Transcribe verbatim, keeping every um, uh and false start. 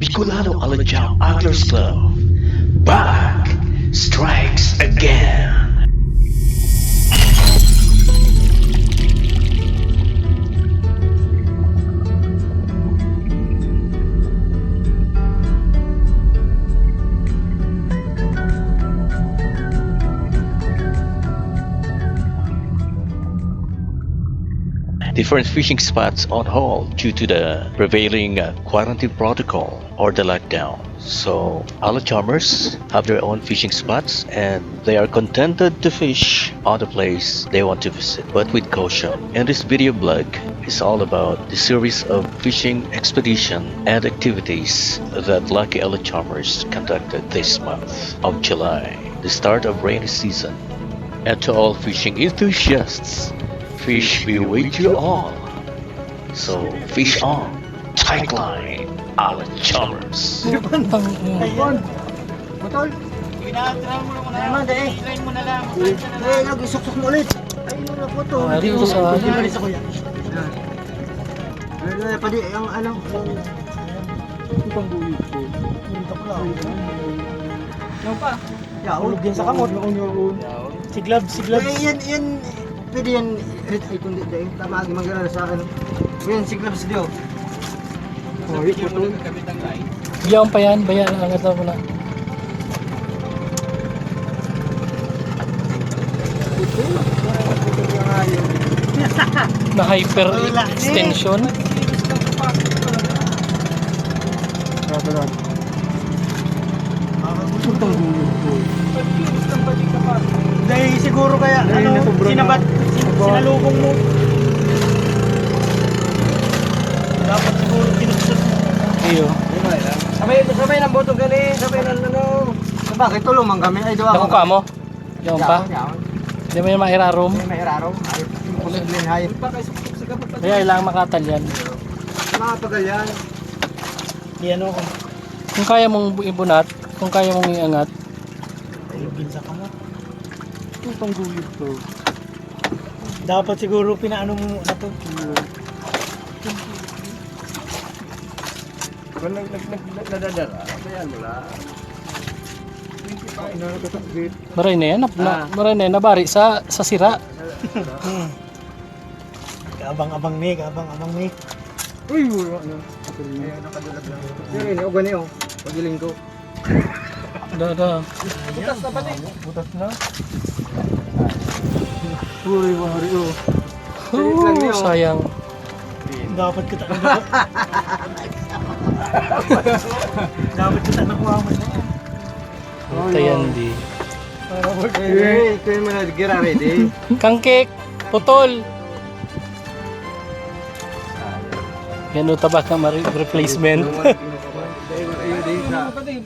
Bicolano Alajao Anglers Club, back strikes again. Different fishing spots on hold due to the prevailing, uh, quarantine protocol or the lockdown. So, Alajamers have their own fishing spots and they are contented to fish on the place they want to visit, but with caution. In this video blog is all about the series of fishing expedition and activities that Lucky Alajamers conducted this month of July, the start of rainy season. And to all fishing enthusiasts, fish be with you all. So, fish on, tight line, Alajamers. Putol. Sige na, try mo na muna. Try mo na lang. Try mo na lang. Sige, lagi, suksok mo ulit. Ay, ano na po to? Ari, oh, sa... Hindi pa rin sa kuya. Yan. Ano na, pwede, ang ano, ang... Itong buyo ko. Ito ko lang. Ano pa? Yaon. Hulog din sa kamot. Yaon, yaon. Si gloves, si gloves. Eh, yan, yan, pwede yan, rit-, ay, kundi, dahil tama, ang manggana sa akin. Yan, si gloves, di, oh. Oh, yun po, tol. Yaon pa yan, bayan, ang ito mo na. Na hyper extension. Wala, eh. Grabe lang. Utang gulog ko. Dahil siguro kaya, Dahil ano, nasobra na. sinabat, sin-, Aba. sinalubong mo. Dapat siguro kinusot mo. Iyo. Sabay, sabay ng botog gali, sabay ng ano. Sa bagay, tulungan kami. Ay, duha Nakuha kami. mo? Yaon pa? Yaon, yaon. Di mo yung mairarom? Di may irarom. Ay, imposible, hay. Kaya lang makatal yan. Makapagal yan. Di ano ko. Kung kaya mong bu-, ibunat, kung kaya mong iangat. Ay, binsa ka mo. Itong guyod to. Dapat siguro pinaano mo na to. Kung nag-, nag-, nag-, nadadala, kaya mo lang. Twenty-five. Ano, nakatakbit? Maray na yan, nap-, na, Ah. maray na yan, nabari sa, sa sira. Hmm. Kaabang-abang ni, kaabang-abang ni. Uy, wala na. Ayun, nakadulag lang. Pero yun, uga niyo. Pag-iling ko. Da, da. Butas na pati. Butas na. Uy, wari, oh. Pilit lang Oo, niyo. sayang. Dapat kita na. Dapat kita nakuha mo na yan. Puta yan, di. Eh, ito yung mga gira, ready? Kangkik, putol. Yan o, tabak na mari-, replacement. Ayun, ayun, ayun, ayun.